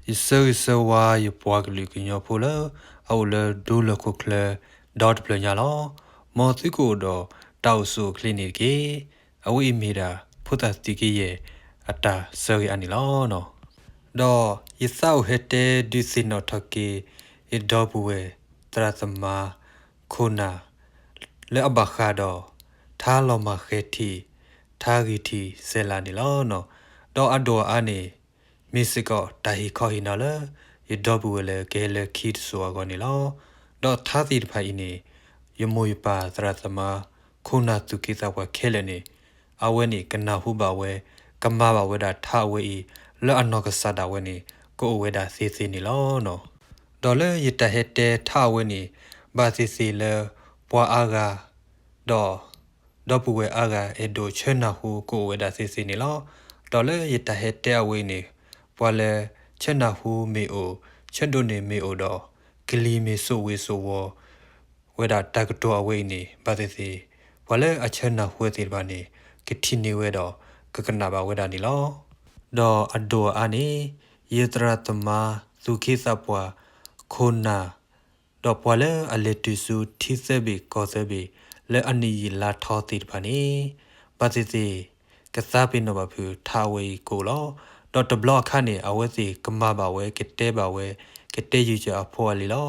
ယဆၢဂ့ၤဆၢဝါယပှၤကလုာ်ကညီဖိလၢ အအိၣ်လၢဒူလၢၢ်ခိၣ်ချၢ ဒီတဖျၢၣ်ညါလီၤ. မ်သုကအိၣ်ဒီးတၢ်အိၣ်ဆူၣ်အိၣ်ချ့န့ၣ်တက့ၢ်. အဝဲအံၤမ့ၢ်ဒၣ် ဖိသၣ်သံးကယဲၢ်အတၢ်ဆၢဂ့ၤအါန့ၣ်လီၤ. ဒီးယသးအိၣ်ဟဲတဲဒုးသ့ၣ်နီၣ်ထီၣ်က့ၤ ယဒီပုၢ်ဝဲၢ်သရၣ်သမါ ခိၣ်နၢ် လၢအဘၣ်ဃးဒီး ထါလီၤမၢ်ဃဲၤထံး ထါဂံၢ်ထံးစဲးလးန့ၣ်လီၤ. ဒီးအဒိၣ်အအါန့ၣ် မ့ၢ်စ့ၢ်ကီးတၢ်ဟ့ၣ်ခီဟ့ၣ်နီၤလၢ ယဒီပုၢ်ဝဲၢ်လၢကဟဲလၢခံတစိၤအဂီၢ်န့ၣ်လီၤ. ဒီးထါသ့ၣ်တဖၣ်အံၤန့ၣ် ယမိၢ်ယပၢ်သရၣ်သမါ ခိၣ်နၢ်သူၣ်က့သးပှၢ်ခဲလၢာ်န့ၣ် အဝဲန့ၣ်ကနၢ်ဟူဘၣ်ဝဲ ကမၤဘၣ်ဝဲဒၣ်ထါအဝဲအံၤ လၢအနီၢ်ကစၢ်ဒၣ်ဝဲန့ၣ် ကအိၣ်ဝဲဒၣ်သ့သ့န့ၣ်လီၤ. ဒီးလၢယတၢ်ဟဲတဲထါအဝဲန့ၣ် ဘၣ်သ့ၣ်သ့ၣ်လၢ ပှၤအါဂၤ ဒီး ဒီပုၢ်ဝဲၢ်အါဂၤ အဲၣ်ဒိးဆၢနၢ်ဟူကအိၣ်ဝဲဒၣ်သ့သ့န့ၣ်လီၤ. ဒီးလၢယတၢ်ဟဲတဲအဝဲအံၤန့ၣ် ပှၤလၢဆၢနၢ်ဟူမ့ၢ်အိၣ် ဆၢဒိးန့ၢ်မ့ၢ်အိၣ်ဒီး ကလံၤမ့ၢ်စိာ်ဝ့ၤစိာ်ဝီၤ ဝဲဒၣ်တၢ်ကတိၤအဝဲအံၤန့ၣ် ဘၣ်သ့ၣ်သ့ၣ် ပှၤလၢအဆၢနၢ်ဟူဝဲသ့ၣ်တဖၣ်န့ၣ် ကထံၣ်န့ၢ်ဝဲဒီး ကကနၣ်ဘၣ်ဝဲဒၣ်န့ၣ်လီၤ. ဒီးအဒိၣ်အအါန့ၣ် ယသရၣ်သမါ သူၣ်က့သးပှၢ် ခိၣ်နၢ် ဒီးပှၤလၢအလဲၤတုၤဆူထံသၢဘ့ၣ်ကီၢ်သၢဘ့ၣ် လၢအနံၣ်ယံာ်လါထီသ့ၣ်တဖၣ်န့ၣ် ဘၣ်သ့ၣ်သ့ၣ် ကသးပ့ၤနီၣ်ဘၣ်ဖုးထါအဝဲအံၤကအိၣ်လီၤ. ဒီးတဘျီအခါန့ၣ် အဝဲသ့ၣ်ကမၤဘၣ်ဝဲ ကတဲဘၣ်ဝဲ ကတဲယုာ်ကၢအဖိအလံၤလီၤ.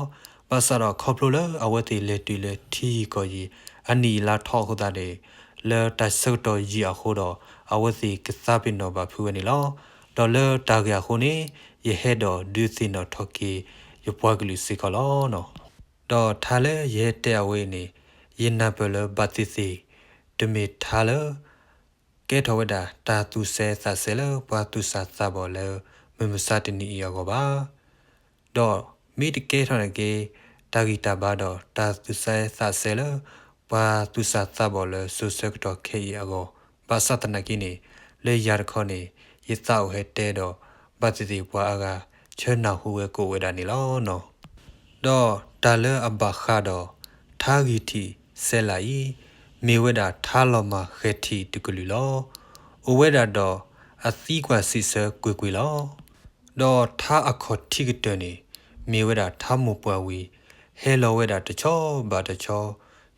ဘၣ်ဆၣ်ဒီးခီဖျိလၢအဝဲသ့ၣ်လဲၤတုၤလၢထံယံာ်ကီၢ်ယံာ် အနံၣ်ယံာ်လါထီအဃိသတးန့ၣ် လၢတၢ်ဆၢကတီၢ်ယံာ်အဃိဒီး အဝဲသ့ၣ်ကသးပ့ၤနီၣ်ဘၣ်ဖုးဝဲန့ၣ်လီၤ. ဒီးလၢတၢ်ဂ့ၢ်အဃိန့ၣ် ယဟဲဒီးဒုးသ့ၣ်နီၣ်ထီၣ်က့ၤ ယပှၤကလုာ်စ့ၢ်ကီးလီၤ. ဒီးထါလၢယဟဲတဲအဝဲအံၤန့ၣ် ယနၢ်ပၢၢ်လၢဘၣ်သ့ၣ်သ့ၣ် တမ့ၢ်ထါလၢ ကဲထီၣ်ဝဲဒၣ်တၢ်သူၣ်စဲသးစဲလၢ ပှၤသူၣ်စၢ်သးဘီၣ်လၢ မုၢ်မဆါတနံၤအံၤအဂီၢ်ဘၣ်. ဒီးမ့ၢ်တကဲထီၣ်န့ၣ်က့ တၢ်ဂံၢ်တၢ်ဘါဒီးတၢ်သူၣ်စဲသးစဲလၢ ပှၤသူၣ်စၢ်သးဘီၣ်လၢစိၤဆၢကတီၢ်ခဲအံၤအဂီၢ် ဘၣ်ဆၣ်သနာ်က့န့ၣ် လၢယၤတခီန့ၣ် ယသးအိၣ်ဟဲတဲဒီး ဘၣ်သ့ၣ်သ့ၣ်ပှၤအါဂၤ ဆၢနၢ်ဟူဝဲကအိၣ်ဝဲဒၣ်န့ၣ်လီၤ. ဒီးတၢ်လၢအဘၣ်ဃးဒီး ထါဂံၢ်ထံးစဲးလးအံၤ မ့ၢ်ဝဲဒၣ်ထါလီၤမၢ်ဃဲၤထံးတကလုာ်လီၤ. အိၣ်ဝဲဒၣ်ဒီးအသံကွၢ်စံးဆၢကွ့ၢ်ကွ့ၢ်လီၤ. ဒီးထါအခီၣ်ထံးကတၢၢ်န့ၣ် မ့ၢ်ဝဲဒၣ်ထါမိၢ်ပှၢ်ဝံၤ ဟဲလီၤဝဲဒၣ်တဆီဘၣ်တဆီ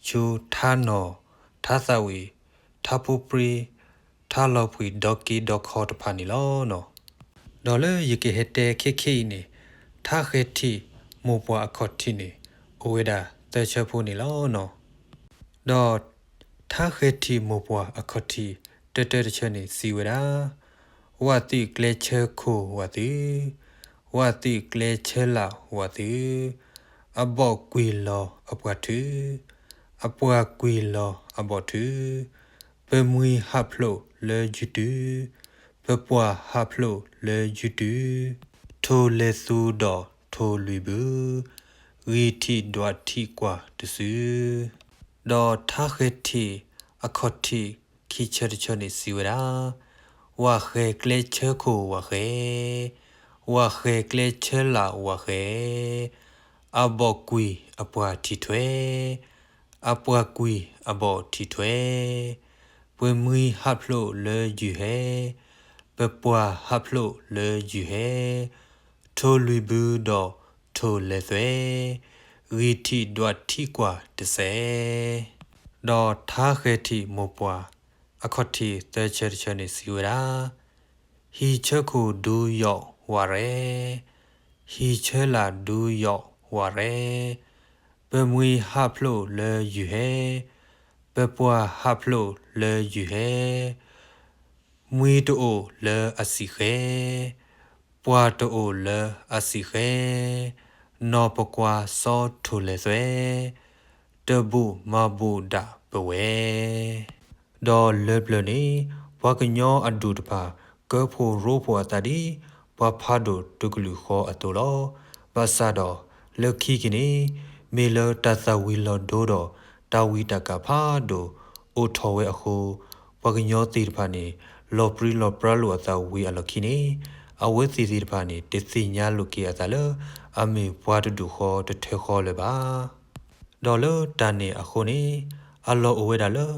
ဆူထါနီၢ် ထါသးဝံၣ် ထါဖိပြံ ထါလီၤပှံၤဒီက့ဒီခီတဖၣ်န့ၣ်လီၤ. ဒီးလၢယကဟဲတဲခဲခဲအံၤန့ၣ် ထါဃဲၤထံးမိၢ်ပှၢ်အခီၣ်ထံးန့ၣ် အိၣ်ဝဲဒၣ်သၢဆၢဖိန့ၣ်လီၤ. ဒီးထါဃဲၤထံးမိၢ်ပှၢ်အခီၣ်ထံး တၢတၢတဆၢန့ၣ်စံးဝဲဒၣ်, ဝၣ်သုးကျဲဆၢခိၣ်ဝၣ်သုး, ဝၣ်သုးကျဲဆၢလးဝၣ်သုး, အဘီၣ်ကွံာ်လီၤအပှၢ်ထုး, အပှၢ်ကွံာ်လီၤအဘီၣ်ထုး, ပမှံၤဟးဖျိးလၢယုၢ်တုၤ, ပပှၢ်ဟးဖျိးလၢယုၢ်တုၤ, ထိၣ်လဲၤသူဒီးထိၣ်လွံၢ်ဘု, ဂံၢ်ထံးဒွးထံးကွၢ်တစု. ဒီးထါဃဲၤထံးအခီၣ်ထံးခံဆၢတဆၢန့ၣ်စံးဝဲဒၣ်, ဝၣ်ဃဲၤကျဲဆၢခိၣ်ဝၣ်ဃဲၤ, ဝၣ်ဃဲၤကျဲဆၢလးဝၣ်ဃဲၤ, အဘီၣ်ကွံာ်အပှၢ်ထံးထွဲ, အပှၢ်ကွံာ်အဘီၣ်ထံးထွဲ, ပမှံၤဟးဖျိးလၢယုၢ်ဟဲ, ပပှၢ်ဟးဖျိးလၢယုၢ်ဟဲ, ထိၣ်လွံၢ်ဘုဒီးထိၣ်လဲၤသွဲ, ဂံၢ်ထံးဒွးထံးကွၢ်တစဲး. ဒီးထါဃဲၤထံးမိၢ်ပှၢ်အခီၣ်ထံးသၢဆၢတဆၢန့ၣ်စံးဝဲဒၣ်, ဟံၣ်ဆၢခိၣ်ဒူယီၣ်ဝၣ်ရဲ, ဟံၣ်ဆၢလးဒူယီၣ်ဝၣ်ရဲ, ပမှံၤဟးဖျိးလၢယုၢ်ဟဲ, ပပှၢ်ဟးဖျိးလၢယုၢ်ဟဲ, မှံၤတအိၣ်လၢအစံာ်ဃဲ, ပှၢ်တအိၣ်လၢအစံာ်ဃဲ, နီၢ်ပကွၢ်စီထိၣ်လဲၤသွဲ, တဘူၣ်မၤဘူၣ်ဒၣ်ပဝဲ. ဒီးလၢပျၢၤန့ၣ် ပှၤကညီအဒူၣ်တဖၣ် ကၢဖှိၣ်ရိဖှိၣ်အသးဒ် ပှၤဖးဒိၣ်တကလုာ်ဃီအသိးလီၤ. ဘၣ်ဆၣ်ဒီး လၢခံက့ၤန့ၣ် မ့ၢ်လၢတၢ်သၣ်ဝံၤလီၤဒိဒီး တၢ်ဝံတၢ်ကၣ်ဖးဒိၣ်အိၣ်ထီၣ်ဝဲအဃိ ပှၤကညီသ့ၣ်တဖၣ်န့ၣ် လီၤပြံလီၤပြါလိာ်အသးဝံၤအလီၢ်ခံန့ၣ် အဝဲသ့ၣ်သ့ၣ်တဖၣ်န့ၣ် တသ့ၣ်ညါလိာ်က့ၤအသးလၢ အမ့ၢ်ပှၤတဒူၣ်ဃီတထၢဃီလၢၤဘၣ်. ဒီးလၢတၢ်န့ၣ်အဃိန့ၣ် အလီၢ်အိၣ်ဝဲဒၣ်လၢ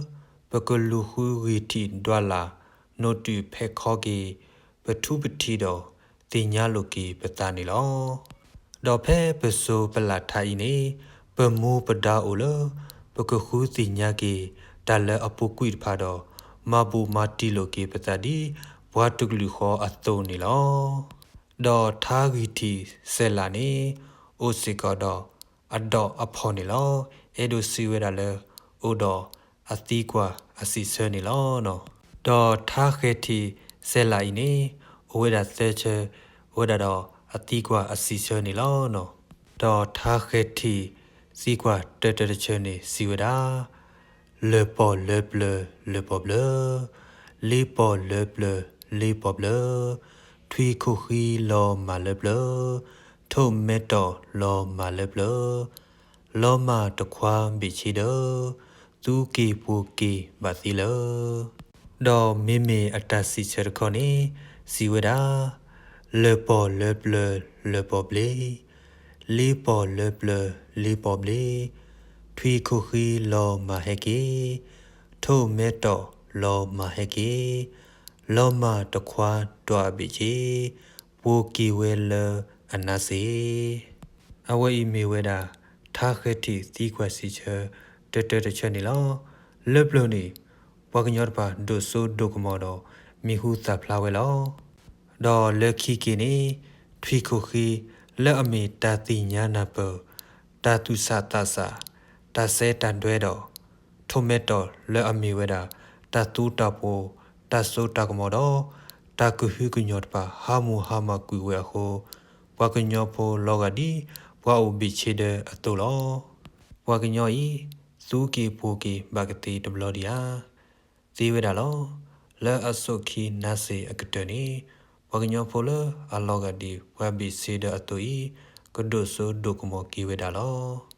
ပကလူၤဃုဂံၢ်ထံးဒွးလး နိးတုၤဖဲးခီက့ၤ ပထူပထံးဒီး သ ပကသ့ၣ်ညါလိာ်က့ၤပသးန့ၣ်လီၤ. ဒီးဖဲပစိၤပလၢ်ထါအံၤန့ၣ် ပမူပဒါအိၣ်လၢ ပကဃုသ့ၣ်ညါက့ၤ တၢ်လၢအပူၤကွံာ်တဖၣ်ဒီး မၤဘူၣ်မၤတံၢ်လိာ်က့ၤပသးဒ် ပှၤတကလုာ်ဃီအသိးန့ၣ်လီၤ. ဒီးထါဂံၢ်ထံးစဲးလးန့ၣ် အိၣ်စ့ၢ်ကီးဒီးအဒီးအဖီၣ်န့ၣ်လီၤ. အဲၣ်ဒိးစံးဝဲဒၣ်လၢ အိၣ်ဒီးအသံကွၢ်အစံးဆၢန့ၣ်လီၤ. ဒီးထါဃဲၤထံးစဲးလးအံၤန့ၣ် အိၣ်ဝဲဒၣ်သၢဆၢ အိၣ်ဝဲဒၣ်ဒီးအသံကွၢ်အစံးဆၢန့ၣ်လီၤ. ဒီးထါဃဲၤထံးသံကွၢ်တၢတၢတဆၢန့ၣ် စံးဝဲဒၣ် လၢၢ်ပီၢ်လၢပျၢၤလၢၢ်ပီၢ်ဘျၢ, လ့ပီၢ်လၢပျၢၤလ့ပီၢ်ဘျၢ, ထွံၣ်ခိၣ်ဃံလီၤမၢ်လၢပျၢၤ, ထိၣ်မဲတီၢ်လီၤမၢ်လၢပျၢၤ, လီၤမၢ်တခွါဘ့ၣ်ဆ့ဒၢ, သူက့ၤပှိၤက့ၤဘၣ်သ့လၢ ဒီးမ့မ့ၢ်အတၢ်စံးဆၢတခီန့ၣ် စံးဝဲဒၣ် လၢၢ်ပီၢ်လၢပျၢၤလၢၢ်ပီၢ်ဘျ့, လ့ပီၢ်လၢပျၢၤလ့ပီၢ်ဘျ့, ထွံၣ်ခိၣ်ဃံလီၤမၢ်ဟဲက့ၤ, ထိၣ်မဲတီၢ်လီၤမၢ်ဟဲက့ၤ, လီၤမၢ်တခွါဒွးဘ့ၣ်ဆ့, ပှိၤက့ၤဝဲလၢအနါစ့ အဝဲအံၤမ့ၢ်ဝဲဒၣ် ထါဃဲၤထံးသံကွၢ်စံးဆၢ တၢတၢတဆၢန့ၣ်လီၤ. လၢပျၢၤန့ၣ် ပှၤကညီတဖၣ်ဒိၣ်စိဒိၣ်ကမီၤဒီး မံၤဟူသၣ်ဖျါဝဲလီၤ. ဒီးလၢခံက့ၤန့ၣ် ထွံၣ်ခိၣ်ဃံ လၢအမ့ၢ်တၢ်သ့ၣ်ညါနၢ်ပၢၢ်, တၢ်သူၣ်ဆးသးဆး, တၢ်စဲတၢ်ဒွဲဒီး ထိၣ်မဲတီၢ်လၢအမ့ၢ်ဝဲဒၣ် တၢ်သူတၢ်ပှိၤ, တၢ်စိတၢ်ကမီၤဒီး တၢ်ကဟုကညီၤတဖၣ် ဟးမူဟးမၢ်ကွံာ်ဝဲအဃိ ပှၤကညီဖိလီၤဂာ်ဒ် ပှၤအိၣ်ဘ့ၣ်ဆ့ဒၢအသိးလီၤ. ပှၤကညီအံၤ သူက့ၤပှိၤက့ၤဘၣ်ကသ့တဘျီဒံးဧါ. သ့ဝဲဒၣ်လီၤ. လၢအဆိၣ်ခံနါစ့အကတၢၢ်န့ၣ် ပှၤကညီဖိလၢအလီၤဂာ်ဒ်ပှၤဘ့ၣ်ဆ့ဒၢအသိးအံၤ ကဒိၣ်စိဒိၣ်ကမီၤက့ၤဝဲဒၣ်လီၤ.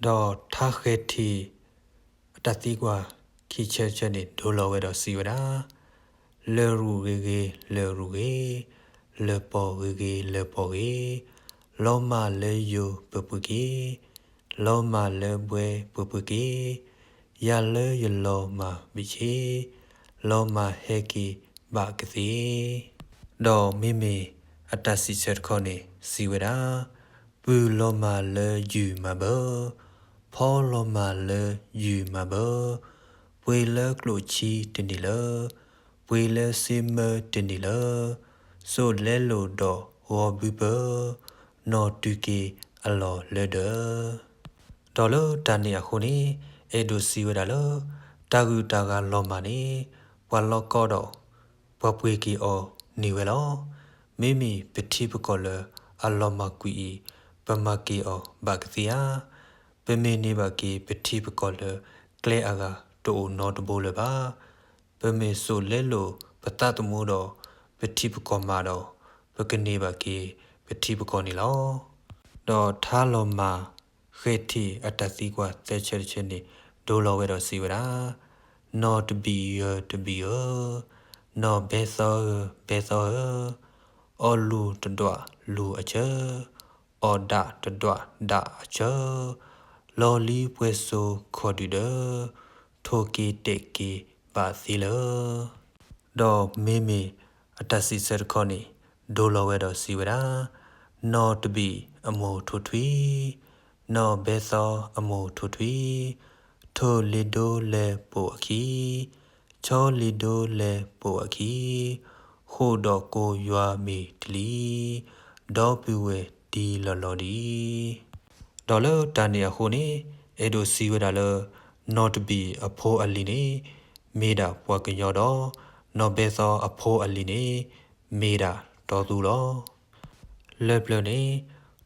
ဒီးထါဃဲၤထံး အတၢ်သံကွၢ်ခံဆၢတဆၢန့ၣ် ဒိလီၤဝဲဒီးစံးဝဲဒၣ် လၢၢ်ရူၣ်ဂ့ၤဂ့ၤလၢၢ်ရူၣ်ဂ့ၤ, လၢၢ်ပီၢ်ဂ့ၤဂ့ၤလၢၢ်ပီၢ်ဂ့ၤ, လီၤမၢ်လၢယိၤပပှ့ၤက့ၤ, လီၤမၢ်လၢဘှဲပပှ့ၤက့ၤ, ယၤလၢယလီၤမၢ်ဘ့ၣ်ဆ့, လီၤမၢ်ဟဲက့ၤဘၣ်ကသ့. ဒီးမ့မ့ၢ်အတၢ်စံးဆၢတခီန့ၣ် စံးဝဲဒၣ် ပုၢ်လီၤမၢ်လၢယုၢ်မၤဘၢ, ဖီလီၤမၢ်လၢယုၢ်မၤဘၢ, ပှ့ၤလၢကျိၣ်ဆံတန့ၢ်လၢ, ပှ့ၤလၢစ့မၢတန့ၢ်လၢ, စိၣ်လဲလိာ်ဒီးဂီၤဘုပၢ, နီၢ်တုၤက့ၤအလီၢ်လၢဒၢး ဒီးလၢတၢ်န့ၣ်အဃိန့ၣ် အဲၣ်ဒိးစံးဝဲဒၣ်လၢ တၢ်ဂုၤတၢ်ဂၤလီၤမၢ်န့ၣ် ပှၤလီၢ်ကီဒီး ပှၤပှ့ၤက့ၤအီၤန့ၢ်ဝဲလီၤ. မ့မ့ၢ်ပထံပကီၢ်လၢအလီၤမၢ်ကွံာ်အံၤ ပမၤက့ၤအီၤဘၣ်ကသ့ဧါ. ပမ့ၢ်န့ၢ်ဘၣ်က့ၤပထံပကီၢ်လၢကျဲအဂၤတအိၣ်နီတဘိလၢၤဘၣ်. ပမ့ၢ်စိၣ်လဲလိာ်ပသးသမူဒီး ပထံပကီၢ်မးဒီး ပကန့ၢ်ဘၣ်က့ၤပထံပကီၢ်န့ၣ်လီၤ. ဒီးထါလီၤမၢ် ဃဲၤထံးအတၢ်သံကွၢ်သၢဆၢတဆၢန့ၣ် ဒိလီၤဝဲဒီးစံးဝဲဒၣ်, နီၢ်တဘံၣ်ဧၢတဘံၣ်ဧၢ, နီၢ်ဘဲသီဧၢဘဲသီဧၢ, အီၣ်လူၢ်တဒွးလူၢ်အဆၢ, အီၣ်ဒၣ်တဒွးဒၣ်အဆၢ, လီၤလံပှဲၤစိခီၣ်ဒုၣ်ဒၢ, ထိၣ်က့ၤတဲာ်က့ၤဘၣ်သ့လၢ ဒီးမ့မ့ၢ်အတၢ်စံးဆၢတခီန့ၣ် ဒိလီၤဝဲဒီးစံးဝဲဒၣ်, နီၢ်တဘံၣ်အမိၢ်ထိၣ်ထွံ, နီၢ်ဘဲသီအမိၢ်ထိၣ်ထွံ, ထိၣ်လ့ၤဒိလဲၤပိာ်အခံ, ဆီလ့ၤဒိလဲၤပိာ်အခံ, ဃိၣ်ဒီးကိယွၤမ့ၢ်တလံၤ, ဒီပုၢ်ဝဲၢ်တံၤလီၢ်လီၢ်ဒံး ဒီးလၢတၢ်န့ၣ်အဃိန့ၣ် အဲၣ်ဒိးစံးဝဲဒၣ်လၢ နီၢ်တဘံၣ်အဖိအလံၤန့ၣ် မ့ၢ်ဒၣ်ပှၤကညီဒီး နီၢ်ဘဲသီအဖိအလံၤန့ၣ် မ့ၢ်ဒၣ်တီသူလီၤ. လၢပျၢၤန့ၣ်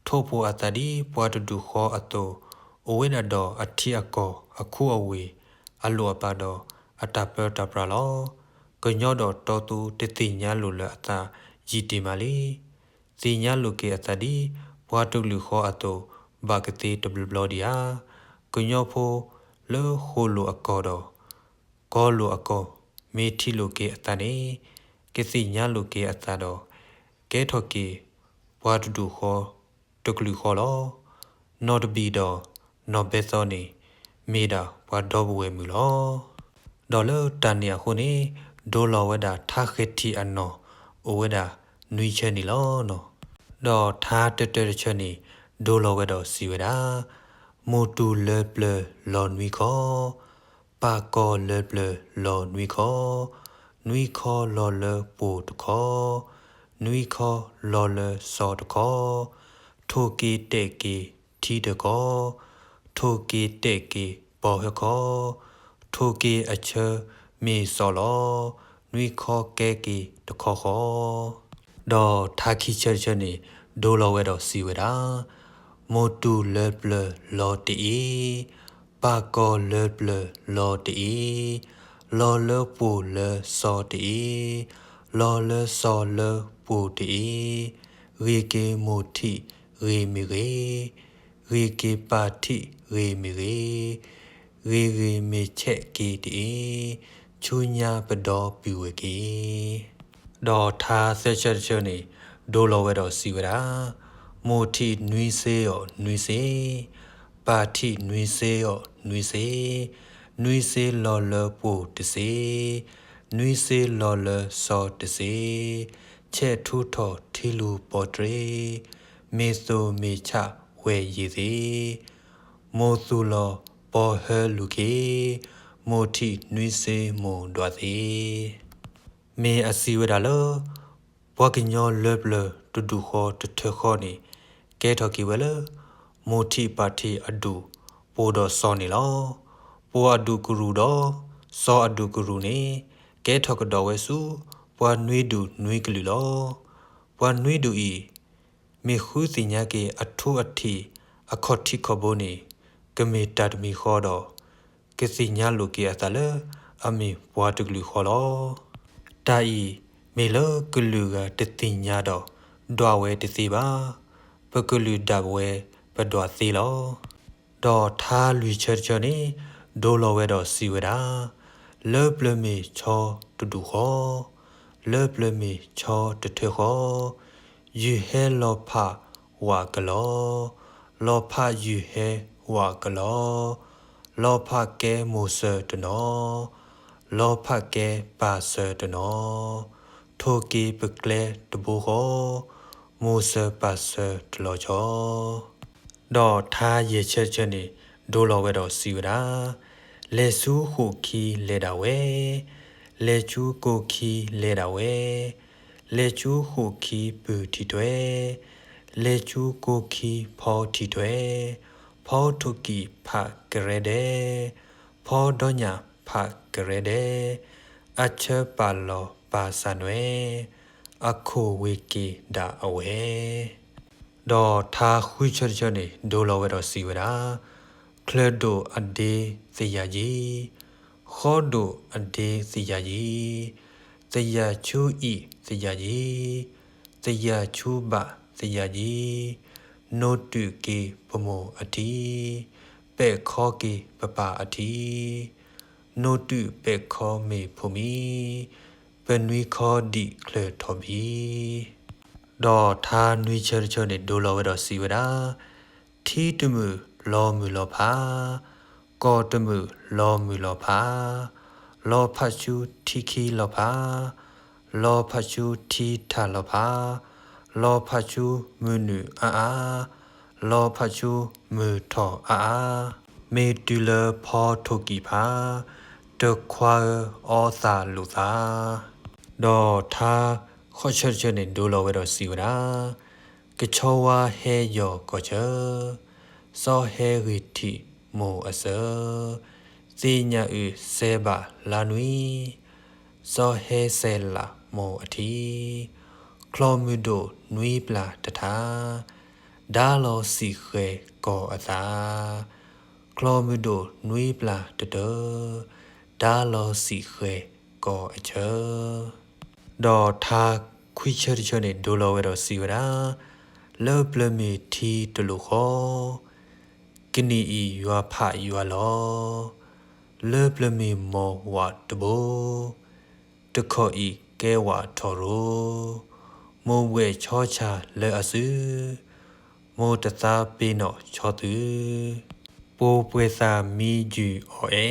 ထိၣ်ဖိအသးဒ်ပှၤတဒူၣ်ဃီအသိး အိၣ်ဝဲဒၣ်ဒီးအထံအကီၢ်အခူအဝ့ၢ် အလိၣ်အပာ်ဒီးအတၢ်ပၢတၢ်ပြးလီၤ. ကညီဒီးတီသူတသ့ၣ်ညါလိာ်လၢအသးယံာ်တ့ၢ်မးလံ. သ့ၣ်ညါလိာ်က့ၤအသးဒ် ပှၤတကလုာ်ဃီအသိး ဘၣ်ကသ့တဘျီဘျီဒံးဧါ. ကညီဖိလၢဃိာ်လိာ်အကီၢ်ဒီး ကီလိာ်အကီၢ် မ့ၢ်ထံၣ်လိာ်က့ၤအသးန့ၣ် ကသ့ၣ်ညါလိာ်က့ၤအသးဒီး ကဲထီၣ်က့ၤ ပှၤတဒူၣ်ဃီ တကလုာ်ဃီလီၤ. နီၢ်တဘံၣ်ဒီးနီၢ်ဘဲသီန့ၣ် မ့ၢ်ဒၣ်ပှၤဒီပုၢ်ဝဲၢ်မုၣ်လီၤ. ဒီးလၢတၢ်န့ၣ်အဃိန့ၣ် ဒိလီၤဝဲဒၣ်ထါဃဲၤထံးအနီၢ် အိၣ်ဝဲဒၣ် နွံဆၢန့ၣ်လီၤ. ဒီးထါတတၢတဆၢန့ၣ် ဒိလီၤဝဲဒီးစံးဝဲဒၣ်, မိၢ်တူၢ်လၢပျၢၤလီၤနွံခီ, ပၢ်ကီၤလၢပျၢၤလီၤနွံခီ, နွံခီလီၤလၢပှိၤတခီ, နွံခီလီၤလၢစီၤတခီ, ထိၣ်က့ၤတဲာ်က့ၤထံတခီ, ထိၣ်က့ၤတဲာ်က့ၤပီၤဟၢခီ, ထိၣ်က့ၤအဆၢမ့ၢ်စီၤလီၤ, နွံခီကဲက့ၤတခီဃီ. ဒီးထါခံဆၢတဆၢန့ၣ် ဒိလီၤဝဲဒီးစံးဝဲဒၣ်, မိၢ်တူၢ်လၢပျၢၤလီၤတအ့, ပၢ်ကီၤလၢပျၢၤလီၤတအ့, လီၤလၢပှိၤလၢစီၤတအ့, လီၤလၢစီၤလၢပှိၤတအ့, ဂ့ၤက့ၤမိၢ်ထံးဂ့ၤမ့ၢ်ဂ့ၤ, ဂ့ၤက့ၤပၢ်ထံးဂ့ၤမ့ၢ်ဂ့ၤ, ဂ့ၤဂ့ၤမ့ၢ်ဆဲးက့ၤတအ့, ဆူညါပဒီပုၢ်ဝဲၢ်က့ၤ. ဒီးထါသၢဆၢတဆၢန့ၣ် ဒိလီၤဝဲဒီးစံးဝဲဒၣ်, မိၢ်ထံးနွံစ့အီၤနွံစ့, ပၢ်ထံးနွံစ့အီၤနွံစ့, နွံစ့လီၤလၢပှိၤတစ့, နွံစ့လီၤလၢစီၤတစ့, ဆဲးထူထီၣ်ထံလူၤပီၤတြ့, မ့ၢ်သိၣ်မ့ၢ်ဆၣ်ဝဲယံာ်သ့, မိၢ်သူၣ်လီၤပီၤဟၢလူၤခ့, မိၢ်ထံးနွံစ့မိၢ်ဒွးသ့. မ့ၢ်အစံးဝဲဒၣ်လၢ ပှၤကညီလၢပျၢၤတဒူၣ်ဃီတထၢဃီန့ၣ် ကဲထီၣ်က့ၤဝဲလၢ မိၢ်ထံးပၢ်ထံးအဒူၣ် ပှိၤဒီးစီၤန့ၣ်လီၤ. ပှိၤအဒူၣ်ကရူၢ်ဒီး စီၤအဒူၣ်ကရူၢ်န့ၣ် ကဲထီၣ်ကဒီးဝဲဆူ ပှၤနွံဒူၣ်နွံကလုာ်လီၤ. ပှၤနွံဒူၣ်အံၤ မ့ၢ်ဃုသ့ၣ်ညါက့ၤအထူအထံး အခီၣ်ထံးခီၣ်ဘိန့ၣ် ကမ့ၢ်တၢ်တမံၤဃီဒီး ကသ့ၣ်ညါလိာ်က့ၤအသးလၢ အမ့ၢ်ပှၤတကလုာ်ဃီလီၤ. တၢ်အံၤမ့ၢ်လၢကလုာ်ဂၤတသ့ၣ်ညါဒီး ဒွးဝဲတသ့ဘၣ်. ပကလုာ်ဒၣ်ပဝဲပဒွးသ့လီၤ. ဒီးထါလွံၢ်ဆၢတဆၢန့ၣ် ဒိလီၤဝဲဒီးစံးဝဲဒၣ်, လၢပျၢၤမ့ၢ်ဆီတဒူၣ်ဃီ, လၢပျၢၤမ့ၢ်ဆီတထၢဃီ, ယုၢ်ဟဲလီၤဖးဝးကလီ, လီၤဖးယုၢ်ဟဲဝးကလီ, လီၤဖးကဲမိၢ်စၢၤတနီၤ, လီၤဖးကဲပၢ်စၢၤတနီၤ, ထိၣ်က့ၤပကျဲတဘိဃီ, မိၢ်စၢၤပၢ်စၢၤတလီၤဆီ. ဒီးထါယဲၢ်ဆၢတဆၢန့ၣ် ဒိလီၤဝဲဒီးစံးဝဲဒၣ်, လဲၤဆူဃိာ်ခံလဲၤဒၣ်ဝဲ, လဲၤဆူကိၢ်ခံလဲၤဒၣ်ဝဲ, လဲၤဆူဃိာ်ခံပုၢ်ထံၣ်ထွဲ, လဲၤဆူကိၢ်ခံဖီထံၣ်ထွဲ, ဖီထိၣ်ကံၣ်ဖးကရဲဒဲး, ဖီဒီညၣ်ဖးကရဲဒဲး, အဆၢပာ်လီၤပၢ်စၢ်နွဲၣ်, အခိၣ်ဝ့ၤက့ၤဒၣ်အဝဲ. ဒီးထါဃုဆၢတဆၢန့ၣ် ဒိလီၤဝဲဒီးစံးဝဲဒၣ်, ချၢၣ်ဒိၣ်အဒ့သယၤကံ, ဃီဒိၣ်အဒ့သယၤကံ, သယၤဆူအံၣ်သယၤကံ, သယၤဆူဘၣ်သယၤကံ, နိတူာ်က့ၤပမိၢ်အထံ, ပဲာ်ခီက့ၤပပၢ်အထံ, နိတူာ်ပဲာ်ခီမ့ၢ်ဖိမံ, ပနွံခီဒံးချၢၣ်ထီၣ်ဘံ. ဒီးထါနွံဆၢတဆၢန့ၣ် ဒိလီၤဝဲဒီးစံးဝဲဒၣ်, ထံတမုာ်လီၤမုၢ်လီၤဖး, ကီၢ်တမုာ်လီၤမုၢ်လီၤဖး, လီၤဖးဆူထံခံလီၤဖး, လီၤဖးဆူထံထၣ်လီၤဖး, လီၤဖးဆူမုၢ်နုာ်အါအါ, လီၤဖးဆူမုၢ်ထီၣ်အါအါ, မ့ၢ်တုၤလၢဖီထိၣ်ကံၣ်ဖး, တခွါဧၢအီသးလိာ်သး. ဒီးထါဃိးဆၢတဆၢန့ၣ် ဒိလီၤဝဲဒီးစံးဝဲဒၣ်, ကဆီဝါဟဲယီၤကီၢ်ဆၢ, စီၤဟဲဂ့ၤထံးမိၢ်အစၢၤ, သ့ၣ်ညါအုၣ်စဲဘၣ်လါနွံ, စီၤဟဲစဲးလးမိၢ်အထံ, ချီၣ်မုၢ်ဒိၣ်နွံပျၢ်တထါ, ဒါလီၤစံၣ်ဃဲၤကီၢ်အသး, ချီၣ်မုၢ်ဒိၣ်နွံပျၢ်တတၢၢ်, ဒါလီၤစံၣ်ဃဲၤကီၢ်အဆၢ. ဒီးထါခွံဆၢတဆၢန့ၣ် ဒိလီၤဝဲဒီးစံးဝဲဒၣ်, လၢပျၢၤမ့ၢ်ထံတလိာ်ဃီ, ကနံၣ်အံၤယွၤဖးယွၤလီၤ. လၢပျၢၤမ့ၢ်မိၢ်ဝးတဘိ, တခီၣ်အံၤကဲဝးထီၣ်ရိ, မိၢ်ဘှဲၣ်ဆီဆၣ်လၢအစု, မိၢ်တသးပ့ၤနီၣ်ဆီသု, ပှိၤပှဲၤသးမံယုၢ်အီၣ်အဲ,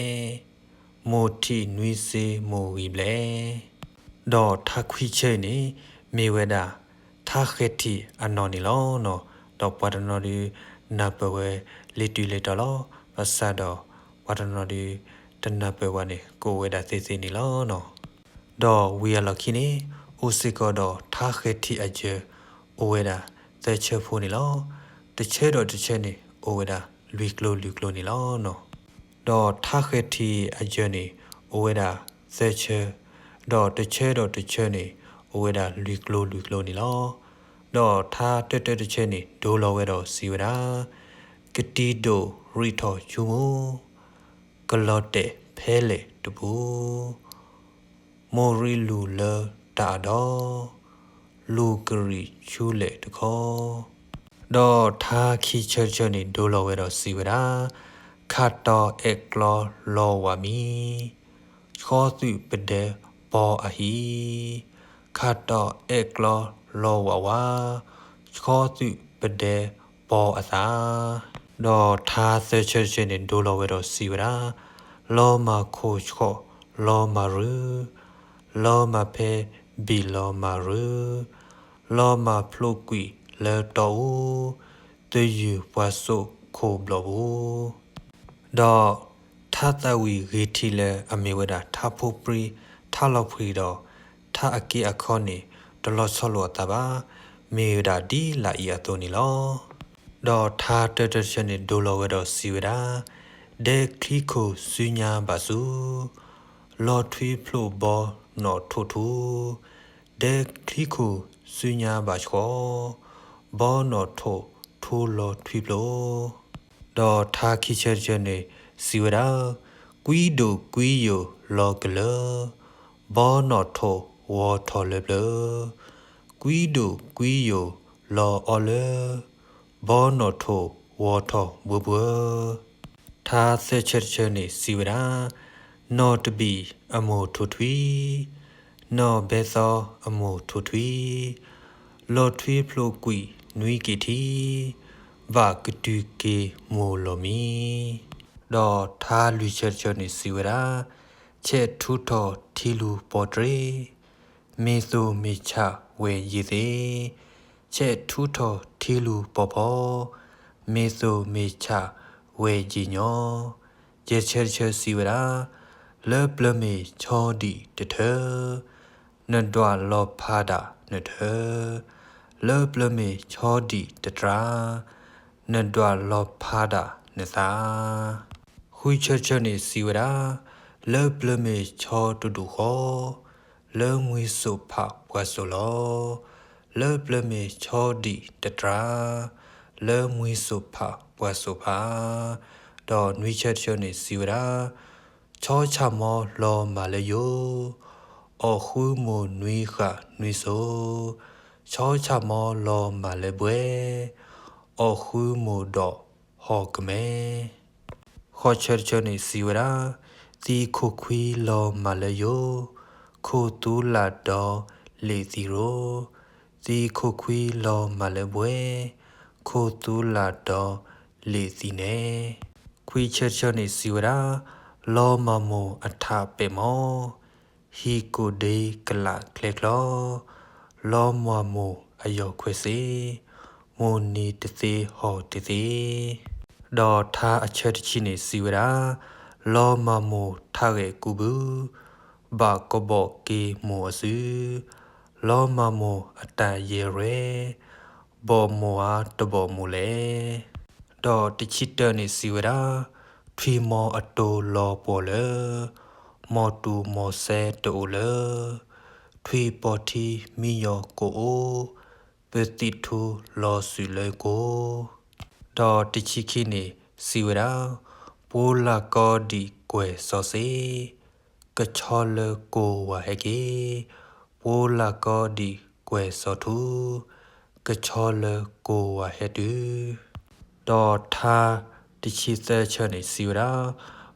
မိၢ်ထံးနွံစ့မိၢ်ဂံၢ်ဘျဲၣ်. ဒီးထါခွံဆၢအံၤန့ၣ် မ့ၢ်ဝဲဒၣ် ထါဃဲၤထံးအနီၢ်န့ၣ်လီၤ. ဒီးပှၤတနီၤဒုး နၢ်ပၢၢ်ဝဲလ့ၤတုၤလ့ၤတီၤလီၤ. ဘၣ်ဆၣ်ဒီး ပှၤတနီၤဒုး တနၢ်ပၢၢ်ဘၣ်န့ၣ် ကအိၣ်ဝဲဒၣ်သ့သ့န့ၣ်လီၤ. ဒီးဝံၤအလီၢ်ခံန့ၣ် အိၣ်စ့ၢ်ကီးဒီးထါဃဲၤထံးအယၢၤ အိၣ်ဝဲဒၣ်သၢဆၢဖိန့ၣ်လီၤ. တဆၢဒီးတဆၢန့ၣ် အိၣ်ဝဲဒၣ်လွံၢ်ကျိၤလွံၢ်ကျိၤန့ၣ်လီၤ. ဒီးထါဃဲၤထံးအယၢၤန့ၣ် အိၣ်ဝဲဒၣ်သၢဆၢ, ဒီးတဆၢဒီးတဆၢန့ၣ် အိၣ်ဝဲဒၣ်လွံၢ်ကျိၤလွံၢ်ကျိၤန့ၣ်လီၤ. ဒီးထါတၢတၢတဆၢန့ၣ် ဒိလီၤဝဲဒီးစံးဝဲဒၣ်, ကတံၤဒိၣ်ရံးထီၣ်ဆူမူ, ကလီၤတဲာ်ဖဲလဲၣ်တပူၤ, မိၢ်ရံလူၤလၢတၢ်အဒီ, လူၤကရံးဆူလဲၣ်တခီ. ဒီးထါခံဆၢတဆၢန့ၣ် ဒိလီၤဝဲဒီးစံးဝဲဒၣ်, ခးတီၤအဲၣ်ကျီလီၤဝးမံ, ဆှီသုးပဒဲပီအဟံၣ်, ခးတီၤအဲၣ်ကျီလီၤဝးဝါ, ဆှီသုးပဒဲပီအသး. ဒီးထါသၢဆၢတဆၢန့ၣ် ဒိလီၤဝဲဒီးစံးဝဲဒၣ်, လီၤမၢ်ခိၣ်ဆှီၣ်လီၤမၢ်ရူၤ, လီၤမၢ်ဖဲဘ့ၣ်လီၤမၢ်ရူၤ, လီၤမၢ်ဖျိးကွံာ်လၢတီအူ, သယုၢ်ပှၤစိာ်ခိၣ်ဘျီၣ်ပူၤ. ဒီးထါသးဝံၣ်ဂ့ၤထံးလၢအမ့ၢ်ဝဲဒၣ်ထါဖိပြံ, ထါလီၤဖှံဒီး ထါအက့အခီန့ၣ် တလီၤဆီလိာ်အသးဘၣ်, မ့ၢ်ဝဲဒၣ်ဒ်လာ်အံၤအသိးန့ၣ်လီၤ. ဒီးထါတၢတၢတဆၢန့ၣ် ဒိလီၤဝဲဒီးစံးဝဲဒၣ်, ဒဲချံခိၣ်စုညါဘၣ်ဆူ, လီၤထွံဖျိးဘီနီၣ်ထိၣ်ထူ, ဒဲချံခိၣ်စုညါဘၣ်ဆှီ, ဘီနီၣ်ထိၣ်ထူလီၤထွံဖျိး. ဒီးထါခံဆၢတဆၢန့ၣ် စံးဝဲဒၣ်, ကွံဒိၣ်ကွံယိာ်လီၤကလၢ, ဘီနီၣ်ထိၣ်ဝီၤထီၣ်လၢပျၢၤ, ကွံဒိၣ်ကွံယိာ်လီၤအီလၢ, ဘီနီၣ်ထိၣ်ဝီၤထီၣ်ဘှၢဘှၢ. ထါသၢဆၢတဆၢန့ၣ် စံးဝဲဒၣ်, နီၣ်တဘံၣ်အမိၢ်ထိၣ်ထွံ, နီၣ်ဘဲသီအမိၢ်ထိၣ်ထွံ, လီၤထွံဖျိးကွံာ်နွံက့ၤထံ, ဘၣ်ကတုၤက့ၤမိၢ်လီၢ်မံ. ဒီးထါလွံၢ်ဆၢတဆၢန့ၣ် စံးဝဲဒၣ်, ဆဲးထူထီၣ်ထံလူၤပီၣ်တြ့, မ့ၢ်သိၣ်မ့ၢ်ဆၣ်ဝဲယံာ်သ့, ဆဲးထူထီၣ်ထံလူၤပီၣ်ဖီ, မ့ၢ်သိၣ်မ့ၢ်ဆၣ်ဝဲယံာ်ညီ. ယဲၢ်ဆၢတဆၢစံးဝဲဒၣ်, လၢပျၢၤမ့ၢ်ဆီဒံၣ်တထၢ, နဒွးလီၤဖးဒၣ်နထၢ, လၢပျၢၤမ့ၢ်ဆီဒံၣ်တတြါ, နဒွးလီၤဖးဒၣ်နသး. ဃုဆၢတဆၢန့ၣ်စံးဝဲဒၣ်, လၢပျၢၤမ့ၢ်ဆီတဒူၣ်ဃီ, လၢမှံစိာ်ဖးပှၤစိာ်လီၤ. လၢပျၢၤမ့ၢ်ဆီဒံၣ်တတြါ, လၢမှံစိာ်ဖးပှၤစိာ်ဖး. ဒီးနွံဆၢတဆၢန့ၣ်စံးဝဲဒၣ်, ဆီဆၣ်မီလီၤမၢ်လၢယိာ်, အီၣ်ဃုမိၢ်နွံဃၣ်နွံစိၤ, ဆီဆၣ်မီလီၤမၢ်လၢဘှဲ, အီၣ်ဃုမိၢ်ဒီးဟီၣ်ကမဲ. ဃိးဆၢတဆၢန့ၣ်စံးဝဲဒၣ်, သံခိၣ်ခွံလီၤမၢ်လၢယိာ်, ခိၣ်သူလၢ်ဒီးလံာ်သံရိၤ, သံခိၣ်ခွံလီၤမၢ်လၢဘှဲ, ခိၣ်သူလၢ်ဒီးလံာ်သံနဲ. ခွံဆၢတဆၢန့ၣ်စံးဝဲဒၣ်, လီၤမၢ်မိၢ်အထးပဲာ်မီ, ဟံၣ်ကိၣ်ဒ့ကလးချဲချီ, လီၤမၢ်မိၢ်အယီၢ်ခွဲးစ့, မိၢ်နံၤတသ့ဟီၣ်တသ့. ဒီးထါအဆၢတဆံန့ၣ်စံးဝဲဒၣ်, လီၤမၢ်မိၢ်ထးဂဲာ်ကူးဘု, ဘၣ်ကဘီၣ်က့ၤမိၢ်အစု, လီၤမၢ်မိၢ်အတၢ်ယဲၢ်ရဲ, ဘီၣ်မိၢ်ဧါတဘီၣ်မိၢ်လဲၣ်. ဒီးတဆံတၢန့ၣ်စံးဝဲဒၣ်, ထွံၣ်မီၤအတိၤလီၤပှီၢ်လၢ, မီၢ်တူၤမီၢ်စဲတအိၣ်လၢ, ထွံၣ်ပီၢ်ထံမံယီၤကိၣ်အိၣ်, ပသံၣ်ထူလီၤစုာ်လၢကိၣ်. ဒီးတဆံခံန့ၣ်စံးဝဲဒၣ်, ပှိလၢ်ကီဒံးကွဲၢ်စီၤစ့, ကဆီလၢကိၢ်ဝၤဟဲက့ၤ, ပှိလၢ်ကီဒံးကွဲၢ်စီၤထူ, ကဆီလၢကိၢ်ဝၤဟဲတုၤ. ဒီးထါတဆံသၢဆၢန့ၣ်စံးဝဲဒၣ်,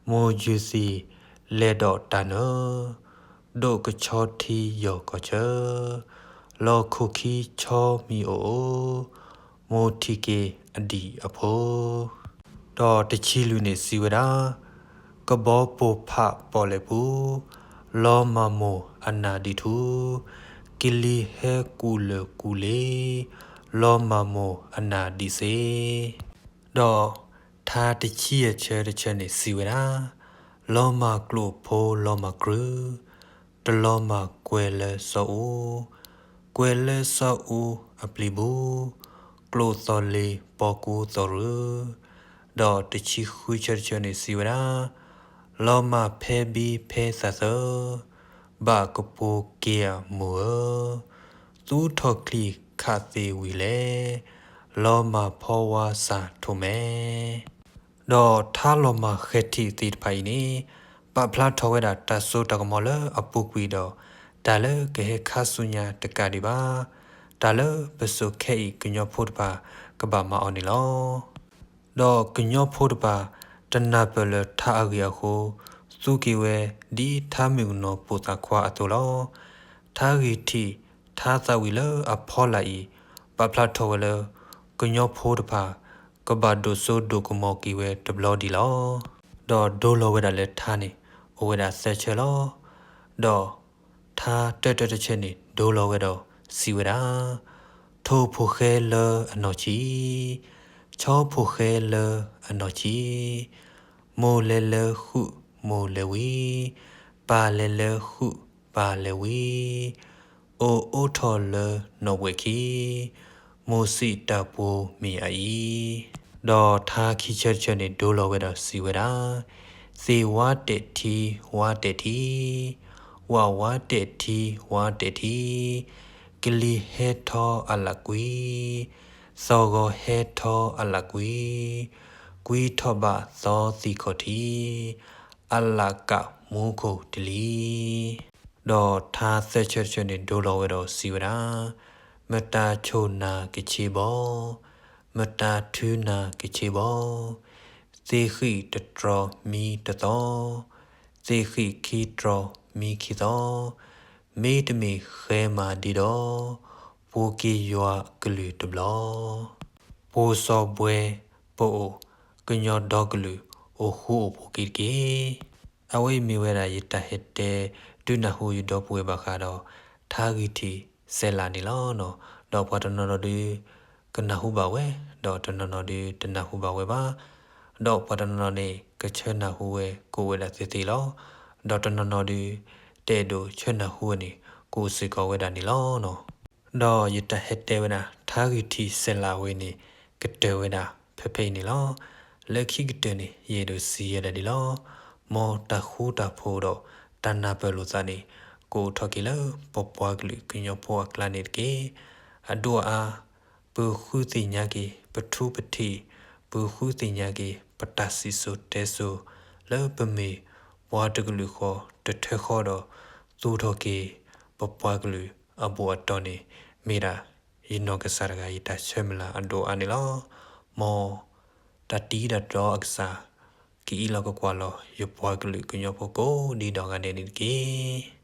မိၢ်ယုၢ်သံးလဲၤဒီးတၢ်နၢ, ဒိၣ်ကဆီထံယီၢ်ကီၢ်ဆၢ, လီၢ်ခိၣ်ခံဆီမံၤအိၣ်အိၣ်, မိၢ်ထံၣ်က့ၤအဒံၣ်အဖိ. ဒီးတဆံလွံၢ်န့ၣ်စံးဝဲဒၣ်, ကဘီပိၢ်ဖးပီၣ်လဲၣ်ပူၤ, လီၤမၢ်မိၢ်အနၢ်ဒံးထူ, က ကလံၤဟဲကူၣ်လၢာ်ကူၣ်လ့ၤ, လီၤမၢ်မိၢ်အနၢ်ဒံးစ့. ဒီးထါတဆံယဲၢ်ဆၢတဆၢန့ၣ်စံးဝဲဒၣ်, လီၤမၢ်ကျိၣ်ဖိလီၤမၢ်ကြုၢ်, တလီၤမၢ်ကွဲၤလၢစီၤအူ, ကွဲၤလၢစီၤအူအပျံၤဘူး, ကျိၣ်သီၣ်လ့ၤပီကူသီၣ်ရူၢ်. ဒီးတဆံဃုဆၢတဆၢန့ၣ်စံးဝဲဒၣ်, လီၤမၢ်ဖဲဘံဖဲသးသၢ, ဘၣ်ကပိာ်က့ၤအမိၢ်ဧၢ, သူထီၣ်ချံခးသ့ဝံၤလဲၣ်, လီၤမၢ်ဖီဝါစၢ်ထိၣ်မဲ. ဒီးထါလီၤမၢ်ဃဲၤထံးသ့ၣ်တဖၣ်အံၤန့ၣ်, ပာ်ဖျါထီၣ်ဝဲဒၣ်တၢ်စိတၢ်ကမီၤလၢအပူၤကွံာ်ဒီး, တၢ်လၢကဟဲခါဆူညါတကးဒံးဘၣ်, တၢ်လၢပစိာ်ခဲအံၤကညီဖိတဖၣ်ကဘၣ်မၤအီၤန့ၣ်လီၤ. ဒီးကညီဖိတဖၣ် တနၢ်ပၢၢ်လၢထါအဂ့ၢ်အဃိ, သူက့ၤဝဲဒ်ထါမုၣ်ကနီၤပိာ်သးခွါအသိးလီၤ. ထါဂံၢ်ထံး ထါသးဝံၣ်လၢအဖီလာ်အံၤ, ပာ်ဖျါထီၣ်ဝဲလၢ ကညီဖိတဖၣ် ကဘၣ်ဒိၣ်စိဒိၣ်ကမီၤက့ၤဝဲတဘျီဒံးလီၤ. ဒီးဒိလီၤဝဲဒၣ်လၢထါန့ၣ် အိၣ်ဝဲဒၣ်သၢဆၢလီၤ. ဒီးထါတၢတၢတဆၢန့ၣ် ဒိလီၤဝဲဒီးစံးဝဲဒၣ်, ထိၣ်ဖိဃဲလၢအနီၢ်ဆံး, ဆီဖိဃဲလၢအနီၢ်ဆံး, မိၢ်လဲၤလၢဃုာ်မိၢ်လဲၤဝံၤ, ပၢ်လဲၤလၢဃုာ်ပၢ်လဲၤဝံၤ, အိၣ်အိးထီၣ်လၢနီၣ်ဘှဲးခံ, မိၢ်စံးတၢ်ပှိၤမ့ၢ်အအံၤ. ဒီးထါခံဆၢတဆၢန့ၣ် ဒိလီၤဝဲဒီးစံးဝဲဒၣ်, သ့ၣ်ဝါတဲာ်ထံဝါတဲာ်ထံ, ဝၣ်ဝါတဲာ်ထံဝါတဲာ်ထံ, ကလံၤဟဲထီၣ်အလးကွံ, သီၣ်ဂီၤဟဲထီၣ်အလးကွံ, ကွံထီၣ်ဘၣ်သီသံၣ်ခီၣ်ထံး, အလးကးမူခိၣ်တလံၤ. ဒီးထါသၢဆၢတဆၢန့ၣ် ဒိလီၤဝဲဒီးစံးဝဲဒၣ်, မတၤဆိၣ်နၤကဆ့ဘီ, မတၤထုနၤကဆ့ဘီ, သ့ၣ်ဃံၣ်တတြီၤမံတသီ, သ့ၣ်ဃံၣ်ခံတြီၤမံခံသီ, မ့တမ့ၢ်ဃဲမၤဒံးဒီး, ပှိၤက့ၤယွၤကလုၢ်တဘျီ. ပှိၤစီၤဘှဲပအိၣ်, ကညီဒီကလုာ်အိၣ်ဃူအိၣ်ဖိးက့ၤတက့ၢ်. အဝဲအံၤမ့ၢ်ဝဲဒၣ်ယတၢ်ဟဲတဲဒုးနၢ်ဟူယဒီပုၢ်ဝဲၢ်ဘၣ်ဃးဒီး ထါဂံၢ်ထံးစဲးလးန့ၣ်လီၤ. ဒီးပှၤတနီၤနီၤဒုး ကနၢ်ဟူဘၣ်ဝဲ, ဒီးတနီၤနီၤဒုးတနၢ်ဟူဘၣ်ဝဲဘၣ်. ဒီးပှၤတနီၤနီၤန့ၣ် ကဆၢနၢ်ဟူဝဲကအိၣ်ဝဲဒၣ်သ့သ့လီၤ. ဒီးတနီၤနီၤဒုး တအဲၣ်ဒိးဆၢနၢ်ဟူဝဲန့ၣ် ကအိၣ်စ့ၢ်ကီးဝဲဒၣ်န့ၣ်လီၤ. ဒီးယတၢ်ဟဲတဲဝဲဒၣ် ထါဂံၢ်ထံးစဲးလးဝဲန့ၣ် ကတၢၢ်ဝဲဒၣ်ဖဲဖဲအံၤန့ၣ်လီၤ. လၢခံကတၢၢ်န့ၣ် ယအဲၣ်ဒိးစံးယဲဒၣ်ဒ်လီၤ. မ်တၢ်ဃူတၢ်ဖိးဒီးတၢ်နၢ်ပၢၢ်လိာ်သးန့ၣ် ကအိၣ်ထီၣ်က့ၤလၢပပှၤကလုာ်ကညီဖိအကျါန့ၣ်တက့ၢ်. အဒိၣ်အါ ပဃုသ့ၣ်ညါက့ၤ ပထူပထံး, ပဃုသ့ၣ်ညါက့ၤ ပတၢ်စံၣ်စိၤတဲစိၤ လၢပမ့ၢ်ပှၤတကလုာ်ဃီတထၢဃီဒီး သူၣ်ထီၣ်က့ၤ ပပှၤကလုာ်အဘူးအတီၢ်န့ၣ် မ့ၢ်ဒၣ်ယနီၢ်ကစၢ်တဂၤ ယတၢ်ဆၢမုၢ်လၢ်အဒိၣ်အါန့ၣ်လီၤ. မ်တၢ်တံၤတၢ်တီအကစၢ် ကအံးလီၤကကွၢ်လီၤ ယပှၤကလုာ်ကညီဖိကိးဒံဒီဂၤဒဲးန့ၣ်တက့ၢ်.